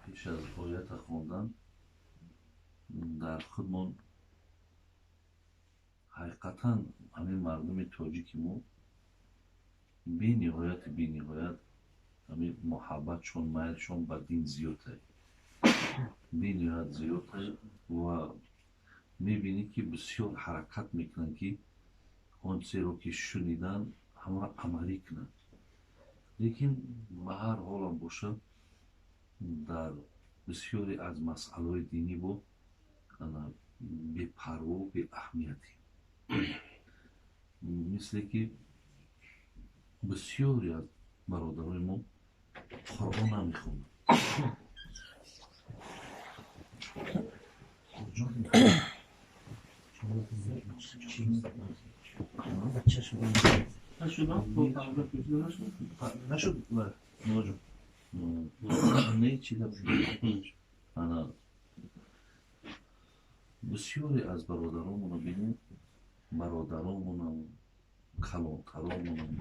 Пеш аз оята хондан дар худмон ҳақиқатан ҳамин мардуми тоҷики мо бениҳояти бениҳоят ҳамин муҳаббатшон, майлшон ба дин зиёдае, бениҳоят зиёдае ва мебинӣ, ки бисёр ҳаракат мекунанд, ки он чизеро, ки шунидан, ҳамонро амалӣ кунанд. Лекин ба ҳар ҳолам бошад, дар бисёре аз масъалаҳои динӣ бо бепарво, беаҳамиятӣ, мисле ки бисёре аз бародарои мо Қуръон намехонанд. Нашуд, не, чӣ гап? Ана, бисёре аз бародаронмонро бинем, бародаронмонам, калонтаронмонам,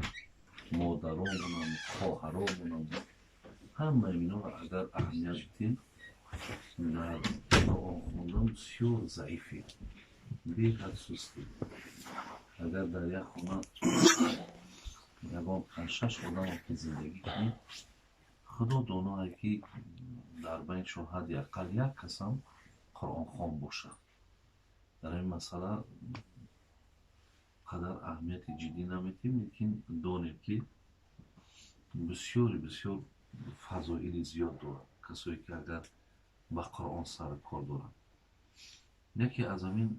модаронмонам, хоҳаронмонам, ҳамаи инҳоро агар аҳамият бидиҳем, дар Қуръон хондан бисёр заифем, беҳад сустем. Агар дар як хона ягон панҷ-шаш одамро ки зиндагӣ кунем, Худо доное, ки дар байншон ҳадди ақал як касам қуръонхон бошад. Дар ин масъала қадар аҳамияти ҷиддӣ наметиҳем, лекин донем, ки бисёри бисёр фазоили зиёд дорад касое, ки агар ба Қуръон сару кор доранд. Яке аз ҳамин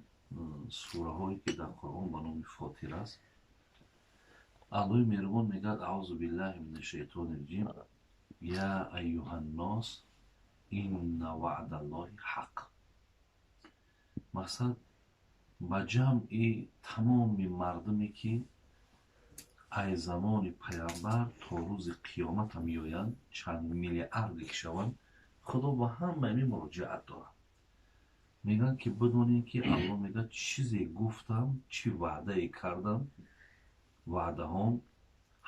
сураҳое, ки дар Қуръон ба номи Фотир аст, Аллоҳи меҳрубон мегӯяд: «Аузу биллаҳи мина шайтони раҷим, я айюҳаннос, инна ваъдаллоҳи ҳақ». Мақсад, ба ҷамъи тамоми мардуме, ки ай замони паямбар то рӯзи қиёмата меоянд, чанд миллиарде ки шаванд, Худо ба ҳамаи ин муроҷиат дорад. Мегӯянд, ки бидонем, ки Аллоҳ мегӯяд: чизе гуфтам, чӣ ваъдае кардам, ваъдаҳом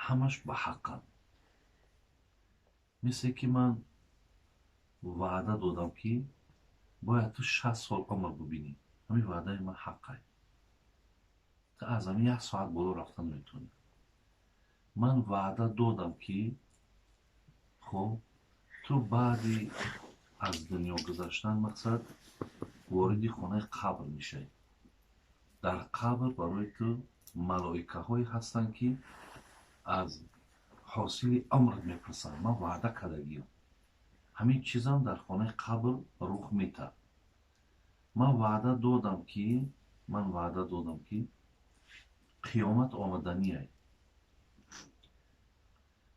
ҳамаш ба ҳаққанд. Мисле ки ман ваъда додам, ки бояд ту 60 сол умр бубинӣ, ҳамин ваъдаи ман ҳаққай, ту аз ҳамин як соат боло рафта наметавонӣ. Ман ваъда додам, ки хоб, ту баъди аз дунё гузаштан, мақсад, вориди хонаи қабр мешавӣ, дар қабр барои ту малоикаҳое ҳастанд, ки аз ҳосили умрат мепурсанд. Ман ваъда кардагиам, ҳамин чизам дар хонаи қабр рух метаҳад. Ман ваъда додам, ки қиёмат омаданиай.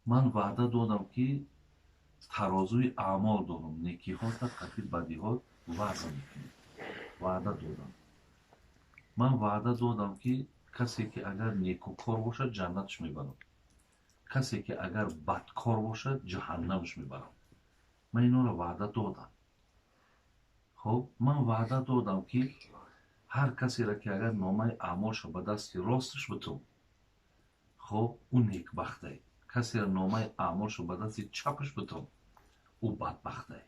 Ман ваъда додам, ки тарозуи аъмол дорам, некиҳота қатъи бадиҳот вазн мекунем, ваъда додам. Ман ваъда додам, ки касе ки агар некукор бошад, ҷаннатш мебарам, касе ки агар бадкор бошад, ҷаҳаннамш мебарам. Ман инҳоро ваъда додам. Хоб, ман ваъда додам, ки ҳар касеро ки агар номаи аъмолшо ба дасти росташ бутум, хоб, ӯ некбахтай, касеро номаи аъмолшо ба дасти чапаш бутум, ӯ бадбахтай.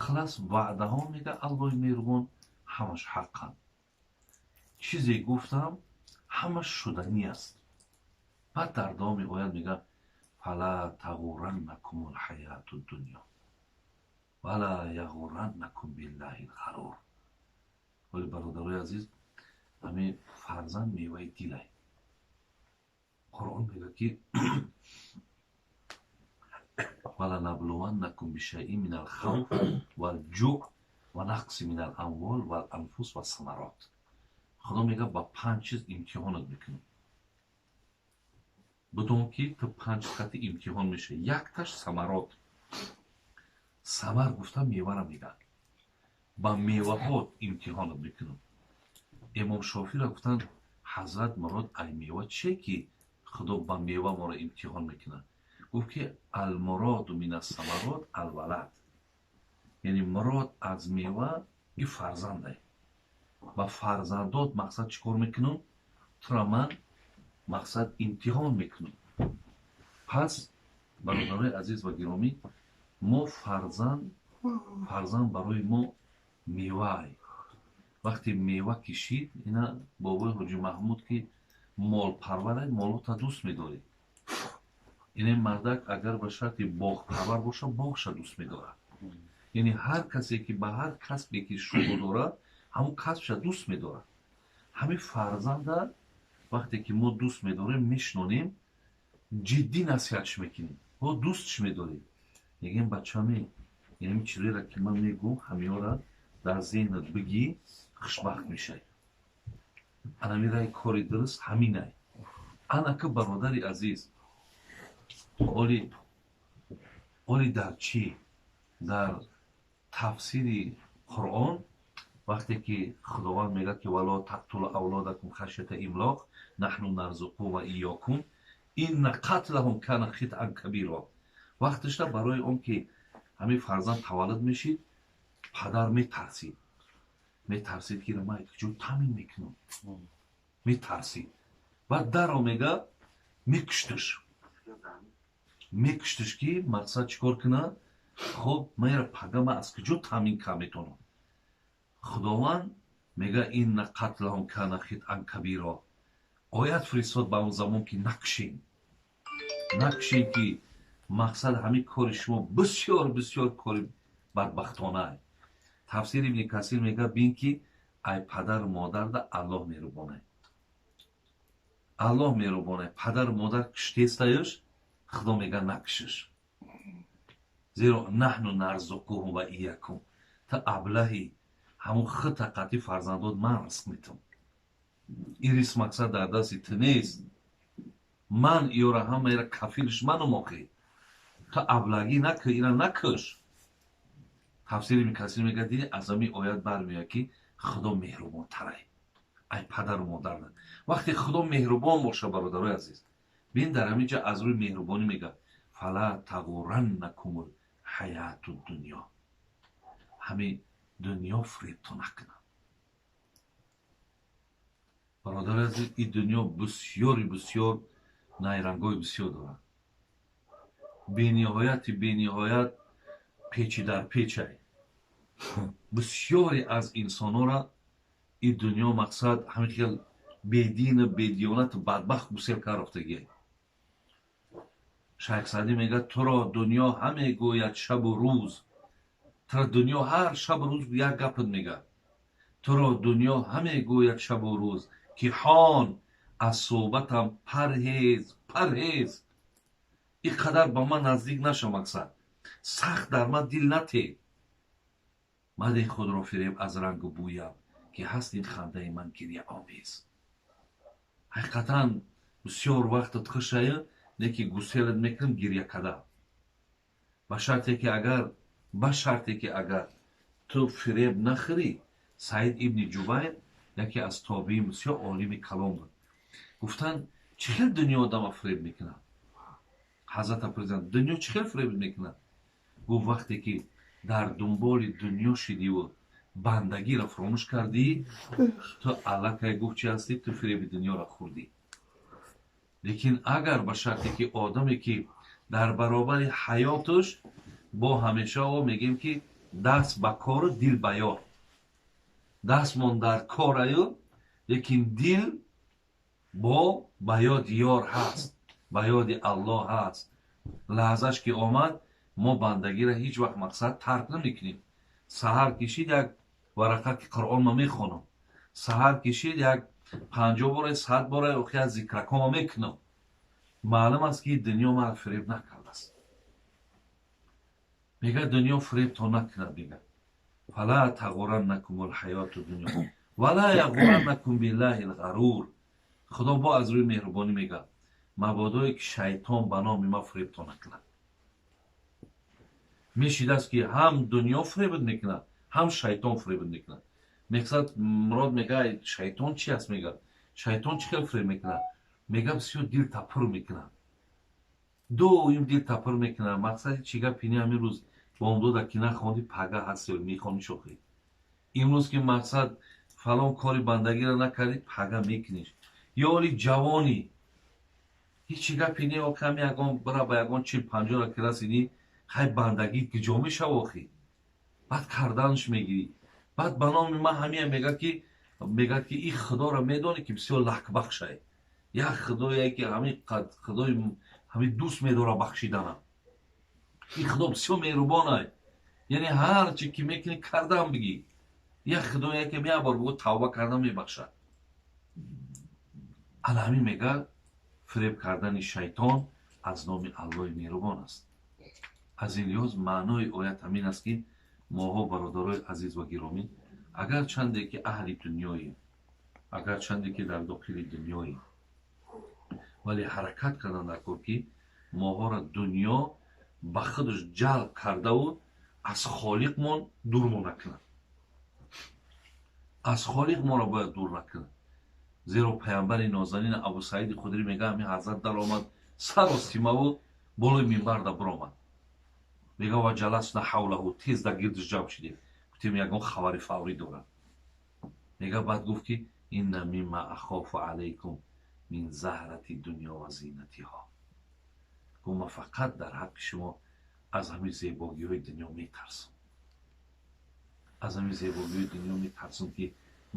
Хулас, ваъдаҳо, мега Аллоҳи меҳрубон, ҳамаш ҳаққанд. Чизе гуфтам, ҳамаш шуданӣ аст. Баъд дар давоми оят мега: «Фала тағурраннакум лҳаяту дунё вала яғурраннакум биллаҳи лғарур». Вале, бародарои азиз, ҳамин фарзанд меваи дилай. Қуръон мега, ки «Валанаблуваннакум бишайин мин алхавф валҷӯъ ва нақси мин аламвол валанфус вассамарот». Худо мега: ба панҷ чиз имтиҳонат мекунем, бидон, ки ту панҷ қати имтиҳон мешавӣ. Якташ самарот. Самар гуфта мевара мегӯяд. Ба меваҳо имтиҳонат мекунам. Имом Шофиро гуфтанд: «Ҳазрат, мурод ай мева чие, ки Худо ба мева моро имтиҳон мекунад?» Гуфт, ки «Алмуроду мин ассамарот алвалад», яъне мурод аз мева и фарзандай. Ба фарзандот, мақсад, чӣ кор мекунам? Тура ман, мақсад, имтиҳон мекунам. Пас, бародарои азиз ва гиромӣ. Мо фарзанд барои мо меваай. Вақте мева кишид, ина бобои Ҳоҷи Маҳмуд, ки молпарвар, молота дӯст медоред. Ине мардак агар ба шарти боғпарвар боша, боғша дӯст медорад. Яъне ҳар касе ки ба ҳар касбе ки шуғл дорад, ҳамун касбша дӯст медорад. Ҳамин фарзанда вақте ки мо дӯст медорем, мешинонем, ҷиддӣ насиҳатш мекунем. Ҳо, дӯстш медорем, мегӯем: «Бачаме, яъне чизеро ки ман мегӯм, ҳамиёра дар зеҳнат бигӣ, хушбахт мешавӣ. Анами раи кори дуруст ҳаминай». Анака, бародари азиз, оли дар чӣ, дар тафсири Қуръон, вақте ки Худованд мегӯяд, ки ولا تقتلوا أولادكم خشية إملاق نحن نرزقهم وإياكم إن قتلهم كان خطأ كبيرا. Вақташта барои он ки ҳамин фарзанд таваллуд мешид, падар метарсид, ки ман куҷо таъмин мекунам, метарсид. Баъд даро мега, мекушташ, ки мақсад чӣ кор кунад? Хоб, ман пага ман аз куҷо таъмин кард метавонам? Худованд мега: إن قتلهم كان خطأ كبيرا. Оят фиристод ба он замон, ки накушем, накушем, ки мақсад ҳамин кори шумо бисёр бисёр кори бадбахтонае. Тафсири Ибни Касир мега, бин, ки ай падару модарда Аллоҳ меҳрубонай, Аллоҳ меҳрубонай. Падару модар куштестаюш, Худо мега: «Накушиш, зеро نحن نرزقهم وإياكم». Та аблаҳи, ҳамун хита қатъи фарзандот ман ризқ метам. Ин ризқ, мақсад, дар дасти ту нест. Ман иёра ҳамаира кафилш манум. Охи, ту аблагӣ накӯ, ира накуш. Тафсири Ибни Касир мегӯяд, диди, аз ҳамин оят бармеояд, ки Худо меҳрубонтарай ай падару модарда. Вақте Худо меҳрубон боша, бародарои азиз, бин, дар ҳамин ҷа аз рӯи меҳрубонӣ мегӯяд: فلا تغرنكم الحياة الدنيا. Ҳамин дунё фиребто накунад, бародари азиз. Ин дунё бисёри бисёр найрангҳои бисёр дорад, бениҳояти бениҳоят печи дар печай. Бисёре аз инсонҳоро ин дунё, мақсад, ҳамин хел бедину бедиёнату бадбахт гусел карохтагие. Шайх Саъдӣ мегӯяд: «Туро дунё ҳаме гӯяд шабу рӯз». Туро дунё ҳар шабу рӯз як гапат мегӯяд: «Туро дунё ҳаме гӯяд шабу рӯз, ки ҳон аз суҳбатам парҳез, парҳез». Ин қадар ба ман наздик наша, мақсад, сахт дар ман дил нате. «Мадеҳ худро фиреб аз рангу бӯям, ки ҳаст ин хандаи ман гиряомез». Ҳақиқатан бисёр вақтат хушая, не ки гуселат мекунам гиря када. Ба шарте ки агар ту фиреб нахӯрӣ. Саид ибни Ҷубайр, яке аз тобиин, бисёр олими калом буд, гуфтанд: «Чӣ хел дунё одама фиреб мекунад?» Ҳазрата президент: «Дунё чӣ хел фиреб мекунад?» Гуфт: «Вақте ки дар дунболи дунё шидиву бандагиро фуромӯш кардӣ, ту аллакай», гуфт, «чи ҳастӣ? Ту фиреби дунёро хӯрдӣ». Лекин агар ба шарте ки одаме ки дар баробари ҳаёташ бо ҳамеша о мегӯем, ки даст ба кору дил ба ёр, дастмон дар кораю, лекин дил бо ба ёди ёр ҳаст, ба ёди Аллоҳ ҳаст. Лаҳзаш ки омад, мо бандагиро ҳеҷ вақт, мақсад, тарк намекунем. Саҳар кишид, як варақаки Қуръон ма мехонам. Саҳар кишид, як 50 бора, 100 бора охи аз зикракома мекунам. Маълум аст, ки дунё маро фиреб накардааст. Мегӯяд: «Дунё фиребто накунад». Мегӯяд: فلا تغرنكم الحياة الدنيا ولا يغرنكم بالله الغرور. Худо бо аз рӯи меҳрубонӣ мегӯяд: «Мабодое ки шайтон ба номи ман фиребто накунад». Мешидааст, ки ҳам дунё фиребат мекунад, ҳам шайтон фиребат мекунад. Мақсад, мурод мега, шайтон чи аст? Мега, шайтон чӣ хел фиреб мекунад? Мега, бисёр дил тапур мекунад, доим дил тапур мекунад. Мақсади чӣ гап ини? Ҳамин рӯз бомдода ки нахонди, пага ҳасти, мехонӣ. Шохӣ, имрӯз ки, мақсад, фалон кори бандагиро накардӣ, пага мекуниш. Ё оли ҷавонӣ, ҳечи гапи не, ками ягон бира ба ягон 40-50-ра ки расидӣ. Хай, бандагӣ куҷо мешава охи? Баъд карданаш мегирӣ. Баъд ба номи ман ҳамия мегӯяд, ки ин худоро медонӣ, ки бисёр лакбахшай, як худое ки ҳамин қад худои ҳамин дӯст медора бахшидана, ин худо бисёр меҳрубонай, яъне ҳар чи ки мекунӣ, кардан бигӣ, як худое ки як бор бигӯ, тавба кардан, мебахшад. Ана ҳамин мегӯяд, фиреб кардани шайтон аз номи Аллоҳи меҳрубон аст. Аз ин лиҳоз маънои оят ҳамин аст, ки моҳо, бародарои азиз ва гиромӣ, агар чанде ки аҳли дунёем, агар чанде ки дар дохили дунёем, вале ҳаракат кардан дар кор, ки моҳоро дунё ба худаш ҷалб кардаву аз холиқмон дурмо накунад. Аз холиқ моро бояд дур накунад, зеро паямбари нозанин Абу Саиди Худрӣ мега, ҳамин ҳазрат даромад саросимаву болои минбарда биромад. Мега: ва ҷаласна ҳавлаҳу, тез дар гирдиш ҷамъ шидем, гуфтем, ягон хабари фаврӣ дорад. Мега, баъд гуфт, ки инна мимма ахофу алайкум мин заҳрати дунё ва зинатиҳо. Гуфт, ман фақат дар ҳаққи шумо аз ҳамин зебогиҳои дунё метарсам, аз ҳамин зебогиҳои дунё метарсам, ки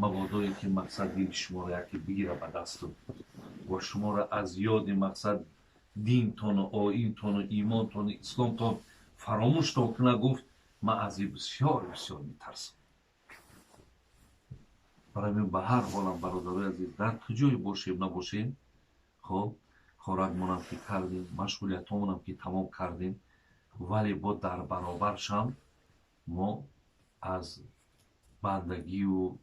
мабодое ки мақсад дили шуморо яке бигира ба дасту ва шуморо аз ёди мақсад динтону оинтону имонтону исломтон фаромӯштон кунад. Гуфт, ман аз ин бисёр бисёр метарсам. Барои ҳамин, ба ҳар ҳолам, бародарои азиз, дар куҷое бошем, набошем, хоб, хӯракмонам ки кардем, машғулиятҳомонам ки тамом кардем, вале бо дар баробаршам мо аз бандагию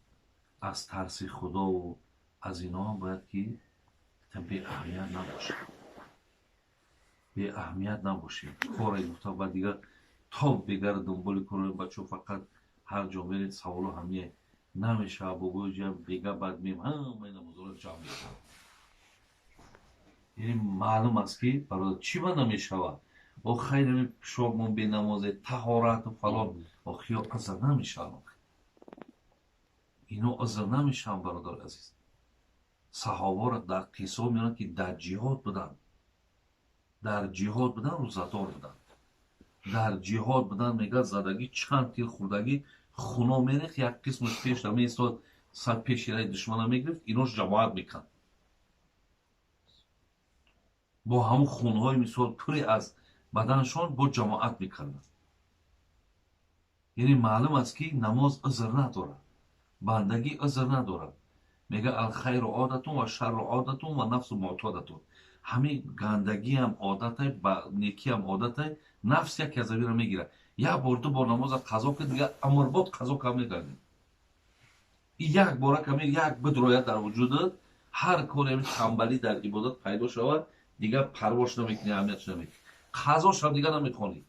аз тарси худову аз иноам бояд ки беаҳамият набошем, беаҳамият набошем. Коре гуфта, ба дигар то бегар дунболи кори бачо, фақат ҳар ҷо меред, саволо ҳамие намешава. Бобои ҷа бега, баъд мем, ҳамаи намозоро ҷамъ мекунам. Яъне маълум аст, ки бародар, чӣ ба намешава? О хайр, ами пӯшокмон бенамозе, таҳорату фалон, охиё узр намешаванд, ино узр намешаванд. Бародари азиз, саҳобаро дар қиссо меоранд, ки дар ҷиҳод буданд, дар ҷиҳод буданд, рӯзадор буданд, дар ҷиҳод буданд. Мегӯяд, задагӣ, чанд тир хӯрдагӣ, хуно мерехт, як қисмаш пеш меистод, сар пеши раи душмана мегирифт, инош ҷамоат мекард бо ҳамун хунҳои мисол пуре аз баданшон бо ҷамоат мекарданд. Яъне маълум аст, ки намоз узр надорад, бандагӣ узр надорад. Мега: алхайру одатун ва шарру одатун ва нафсу муътодатун. Ҳамин гандагиам одатай, ба некиам одатай, нафс яке аз авира мегирад. Як бор, ду бор намоза қазо кар, дига амрбод қазо кам мегардид. Як бора ками як бидрояд дар вуҷудат, ҳар коре ҳамин тамбалӣ дар ибодат пайдо шавад, дигар парвош намекунӣ, аҳамиятш намекунӣ, қазошам дигар намехонӣ.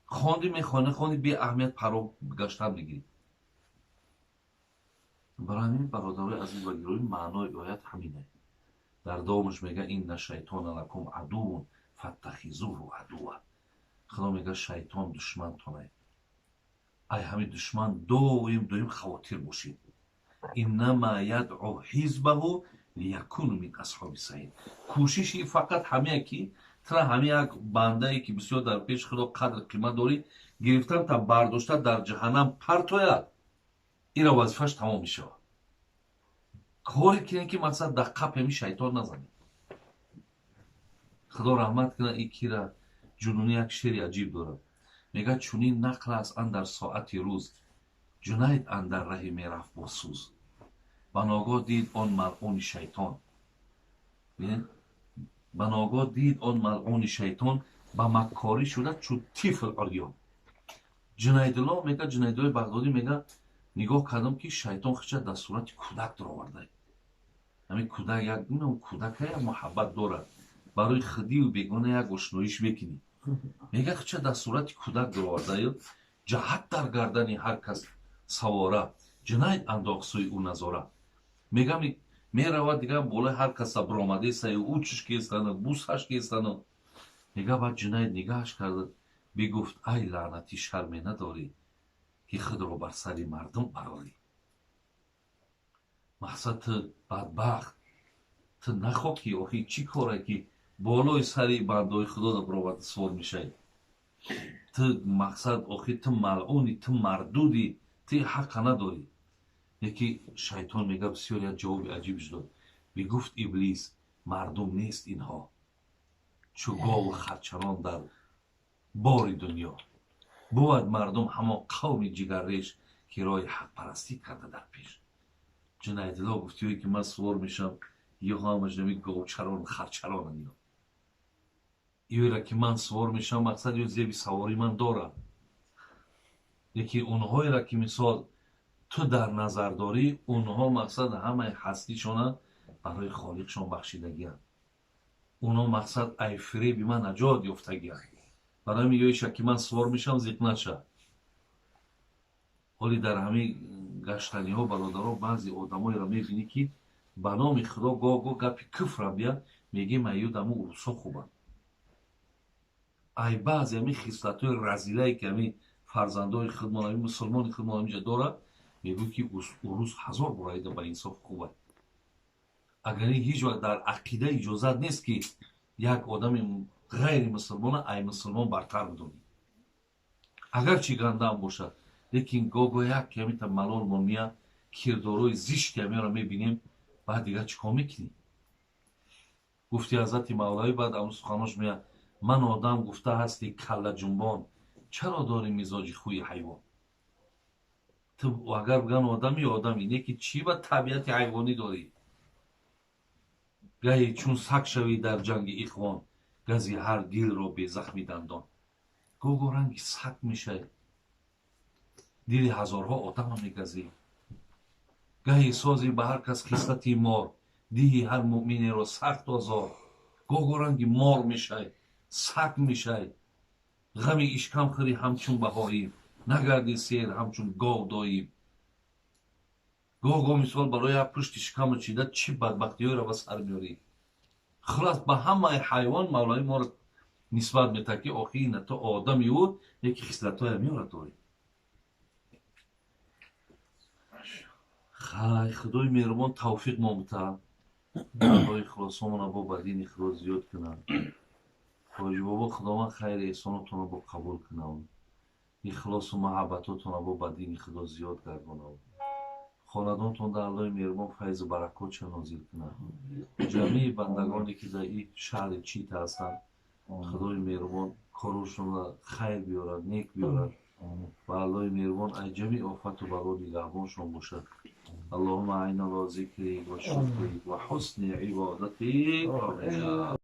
Хонди, мехонӣ, хонди, беаҳамият парво гаштан мегирӣ. Барои ҳамин, бародарои азиз ва гиромӣ, маънои оят ҳамине. Дар давомаш мега: инна шайтона лакум адувун фаттахизуҳу адува. Худо мега, шайтон душмантонае, ай ҳамин душман доим доим хавотир бошед. Иннама ядъу ҳизбаҳу лиякуну мин асҳоби саир. Кӯшиши фақат ҳамия, ки тра ҳами як бандае, ки бисёр дар пеши худо қадр қимат дорӣ, гирифтан та бардошта дар ҷаҳаннам партояд, ира вазифааш тамом мешавад. Коре кунем, ки мақсад дар қап ҳами шайтон назанем. Худо раҳмат кунад и кира, Ҷунунӣ як шеъри аҷиб дорад. Мегӯяд, чунин нақл аст андар соати рӯз, Ҷунайд андар раҳе мерафт бо сӯз, ба ногоҳ дид он малъуни шайтон, ба ногоҳ дид он малъуни шайтон, ба маккорӣ шуда чун тифл урён. Ҷунайдулло мега, Ҷунайдуллои Бағдодӣ мега, нигоҳ кардам, ки шайтон хича дар сурати кӯдак дароварда. Ҳамин кӯдак, як кӯдака як муҳаббат дорад, барои худию бегона як ошноиш мекунӣ. Мега, хича дар сурати кӯдак даровардаю ҷаҳат дар гардани ҳар кас савора, Ҷунайд андохт сӯи ӯ назора. Мега, меравад, дигар болои ҳар каса биромадесаю, учиш кестану, бусаш кестану. Мега, баъд Ҷунайд нигаҳаш карда бигуфт: ай лаънатӣ, шарме надорӣ, ки худро бар сари мардум барорӣ? Мақсад, ту бадбахт, ту нахоҳ, ки охи чӣ коре, ки Болои сари бандаҳои худо да бароварда сувор мешавӣ. Ту мақсад охир ту малъуни, ту мардудӣ, ту ҳаққа надорӣ. Яки шайтон мега, бисёр як ҷавоби аҷибш дод. Бигуфт Иблис: мардум нест инҳо, чу гову харчарон дар бори дунё. Бувад мардум ҳамон қавми ҷигарреш, ки роҳи ҳақпарастӣ карда дар пеш. Ҷунайдило гуфтиёе ки ман сувор мешавам, ё ҳамаш нами говчарон, харчаронан. Ё ёера ки ман сувор мешавам, мақсад ё зеби саворӣ ман дорам. Яки онҳоеро ки мисол ту дар назар дорӣ, онҳо мақсад ҳамаи ҳастишона барои холиқшон бахшидагианд. Онҳо мақсад ай фиреби ман наҷот ёфтагианд. Барои ҳамин ёиша ки ман сувор мешавам, зиқ наша. Ҳоли дар ҳамин гаштаниҳо, бародаро, баъзе одамоеро мебинӣ, ки ба номи худо гоҳ гоҳ гапи куфрам бия мегем, аюд аму урусо хубанд. Ай баъзе ҳамин хислатҳои разилае ки ҳамин фарзандои худмон, ҳамин мусулмони худмон ҳаминҷа дорад, мегӯй ки урус ҳазор бор аида ба инсоф хубад. Агар ин ҳеҷ вақт дар ақида иҷозат нест, ки як одами ғайри мусулмона ай мусулмон бартар бидонӣ, агарчи гандаам бошад. Лекин гоҳ-гоҳ як ҳамита малолмон меяд, кирдорои зишти ҳамеро мебинем, баъд дигар чӣ кор мекунӣ? Гуфти ҳазрати Мавлавӣ, баъд ам суханош меяд: ман одам гуфта ҳасти каллаҷунбон, чаро дорӣ мизоҷи хӯи ҳайвон? Ту агар биган одами, одами не, ки чӣ ба табиати ҳайвонӣ дорӣ? Гаҳе чун саг шавӣ дар ҷанги ихвон, гази ҳар дилро безахми дандон. Гоҳ-гоҳ ранги саг мешавӣ, дили ҳазорҳо одамро мегазӣ. Гаҳе созӣ ба ҳар кас хислати мор, диҳӣ ҳар муъминеро сахт озор. Гоҳ-гоҳ ранги мор мешавӣ, саг мешавӣ. Ғами ишкам хӯрӣ ҳамчун баҳоим, нагардӣ сер ҳамчун гов доим. Гоҳ-гоҳ мисол барои як пушти шикамро чида, чӣ бадбахтиҳоеро ба сар меорӣ. Хулас, ба ҳамаи ҳайвон Мавлавӣ моро нисбат метаҳад, ки охи ина ту одами ӯ, яки хислатҳоя меорад дорӣ. Хай, худои меҳрубон тавфиқ мо бутад, аллоҳи хулосомона бо ба дини худо зиёд кунад. Ҳоҷибобо, худованд хайри эҳсонотонро бо қабул кунад, ихлосу маҳаббатотонро бо ба дини худо зиёд гардонад, хонадонтон дар аллоҳи меҳрубон файзу баракотша нозил кунад. Ҷамъии бандагоне ки дар ин шаҳри Чита ҳастанд, худои меҳрубон корушонро хайр биёрад, нек биёрад ва аллоҳи меҳрубон аз ҷамъи офату бало нигаҳбоншон бошад. Аллоҳумма аинна ала зикрик ва шукрик ва ҳусни ибодатик. Омин.